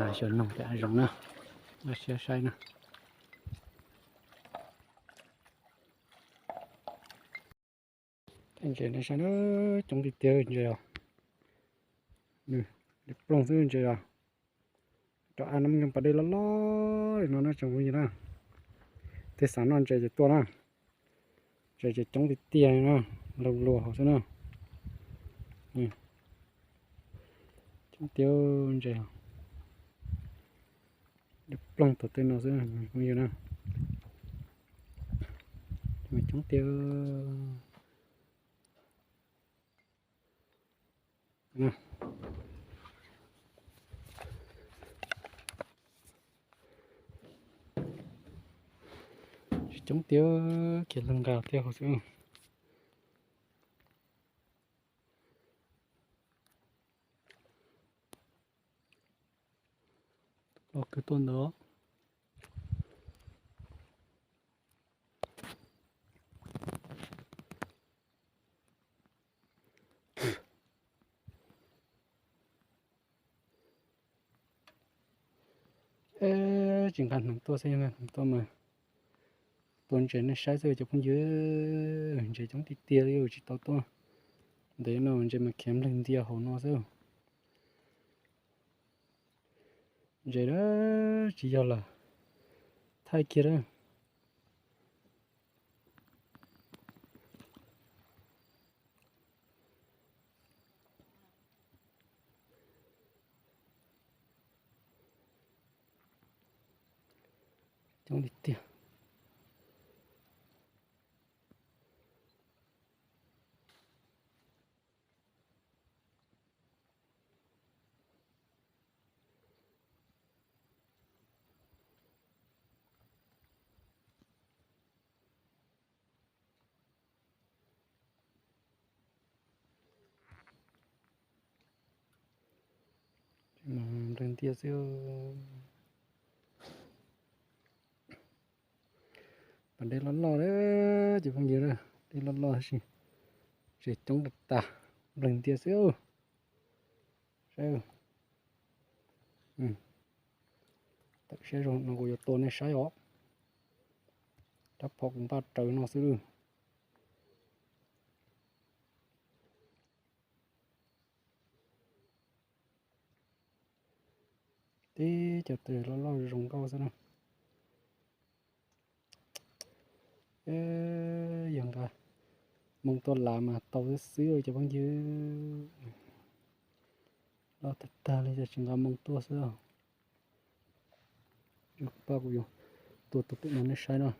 Xyov noog cas zoo na, siab saib na. Ntses nej saib na, coob tiag tiag ntses os. Nws ploog xwb ntses os. Rau av no muaj pas dej loj loj li no na tsoom phooj ywg na. Tej xav noj ntses ces tuaj na. Ntses ces coob tiag tiag na, luag luag hauv xwb na. Coob tiag ntses. Dej ploog tom tej no xwb phooj ywg na. Coob tiag. Tsis coob tiag, khiav leej nqa thiab hauv xwb. Los kwv tuaj ntawd. Tsis nqa hneev tuaj xwb, yog nqa hneev tuaj mas tua ntses nej saib xwb cov phooj ywg. Ntses coob tiag tiag li, tsis tau tuaj. Ntev no ntses mas khiav nplawg ntias hauv no xwb. Ntses a, tsis yog lawm, thaij kiag a. Coob tiag tiag. Nplawg ntias xwb. Pas dej loj loj a, cov phooj ywg, dej loj loj tab sis ntses coob tas tas, nplawg ntias xwb. Saib, tawm siab zoo no kuv yuav tua nej saib os. Rab phom kuv npaj raws no xwb lawm. Tib co tes loj loj zoo nkauj xwb na. Yog nqa moo tuaj lav mas tau xwb xwb cov phooj ywg. Loj tag tag li, tsis nqa moo tuaj xwb. Yog kuv pab kuv yuav tua tus pem no nej saib no.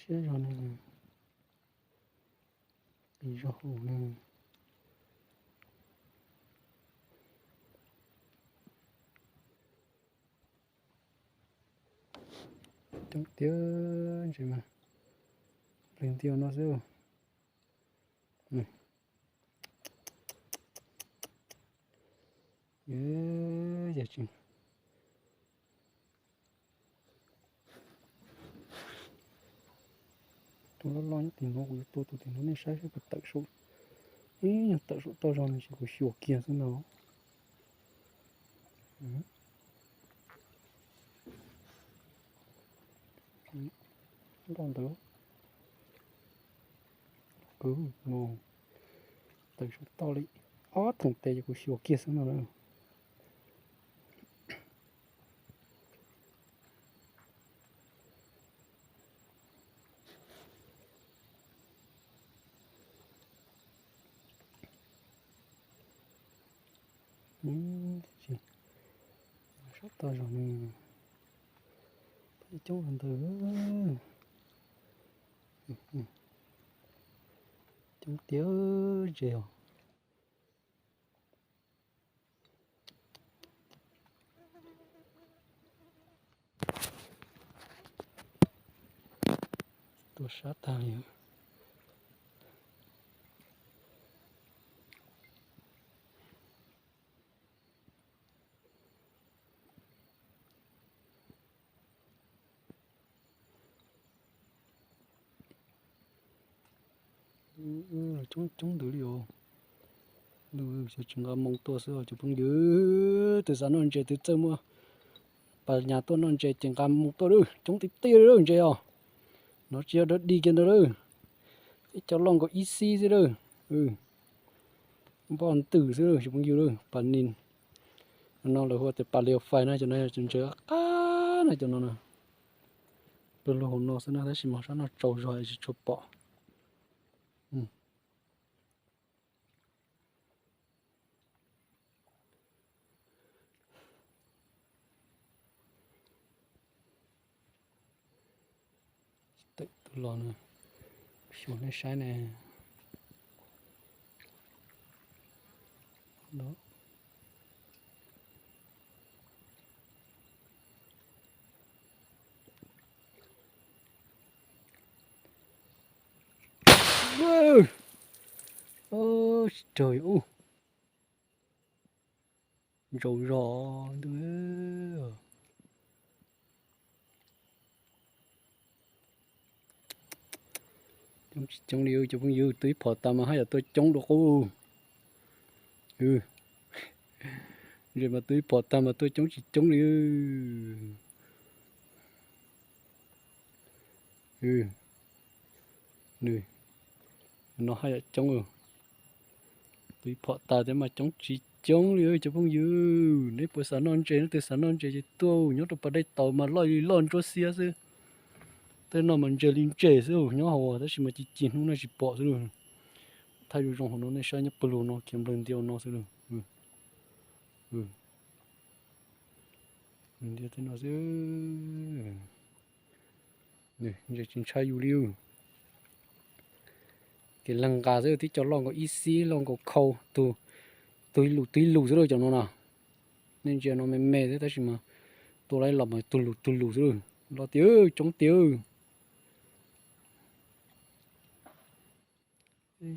Siab zog ne, qis zog hauv ne. Coob tiag ntses mas, nplawg ntias no xwb. Yog tsis tus loj loj nyob tim no, kuv yuav tua tus tim no nej saib seb puas tawm saum. Ib yog tawm saum toj zog no ces kuv xyuas kiag xwb no. Nroj ntawd, kwv mus tawm saum toj li ob thoom tes ces kuv xyuas kiag xwb no na. Tsis, saum toj zog ne, peb coob ntawd. Coob tiag ntses os. Tua sab tag li. Coob coob ntws li os. Lub xyov tsis nqa moo tuaj xwb os cov phooj ywg. Twb xav noj ntses twb txawj muaj pas nyas tuaj noj ntses ces nqa moo tuaj lawm. Coob tiag tiag li lawm ntses os. No tsis yog dog dig kiag ntawd lawm. Ib co loj nkaus ib xib xwb lawm. Npoj ntws xwb lawm cov phooj ywg lawm. Pas nis, no lawv hu tias pas lios fais na, cov no ntses qab na cov no na. Pawg lug hauv no xwb na tab sis mas sab no tsaus zog tsis tshua pom. Tawm tus los no, xyuas nej saib ne. Tsis raug ub. Ntsaus zog ntuj. Coob tsis coob li cov phooj ywg, tua ib phom tas mas haj yam tuaj coob dua qub. Ntses mas tua ib phom tas mas tuaj coob tsis coob li. Nws, no haj yam coob. Tua ib phom tas thiab mas coob tsis coob li cov phooj ywg. Neb puas xav noj ntses, neb twg xav noj ntses ces tuaj, nyob rau pas dej taus mas loj li loj ntsuab xiab xwb. Tej no mas ntses li ntses xwb, nyob hauv tab sis mas ci ci hnub no tsis pom xwb. Thaij zoo zoo hauv no nej saib, nyob pawg lug no khiav nplawg ntias no xwb. Ntias tej no xwb. Ntses tsis ntshai yus li. Kev leeg nqa xwb, tib co loj nkaus ib xib, loj nkaus khau, tug ib lus tug ib lus xwb lauj cov no na. Nej ntsia no me me xwb tab sis mas tua los mas tug lus tug lus xwb lauj. Loj tiag, coob tiag.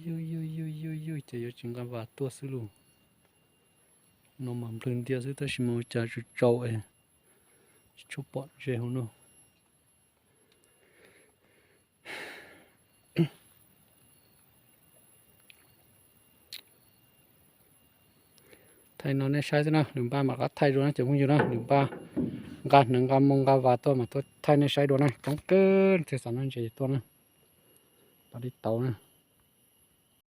Yog yog yog yog ces yuav tsis nqa vas tuaj xwb lauj. No mas nplawg ntias xwb tab sis mas ua cas tsaus tsaus es tsis tshua pom ntses hauv no. Thaij no nej saib xwb na, nws npaj mam rov qab thaij dua na cov phooj ywg na, nws npaj nqa hneev nqa moo nqa vas tuaj mas tuaj thaij nej saib dua na, coob kawg, twg xav noj ntses tuaj na, pas dej taus na.